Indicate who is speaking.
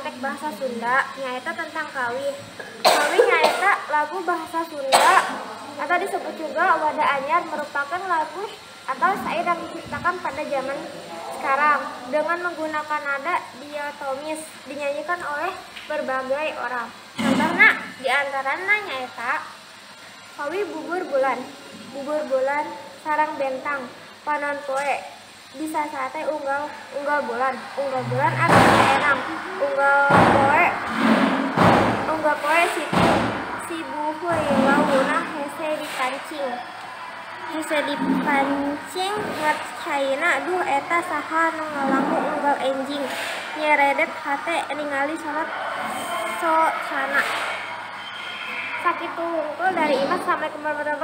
Speaker 1: praktek bahasa Sunda nyaeta tentang kawih. Kawih nyaeta lagu bahasa Sunda atau disebut juga Wada Anyar, merupakan lagu atau syair yang diciptakan pada zaman sekarang dengan menggunakan nada diatonis, dinyanyikan oleh berbagai orang. Contohnya di antaranya nyaeta kawih bubur bulan, bubur bulan sarang bentang, panon poe, bisa sate unggal unggal bulan, unggal bulan artinya enam, unggal poe siti si buhuy launa hese dipancing, hese dipancing ngat caina, duh eta saha nu ngalangu unggal enjing, nyeredet hate ningali sorot socana. Sakitu hungkul dari Imas, sampai kembali.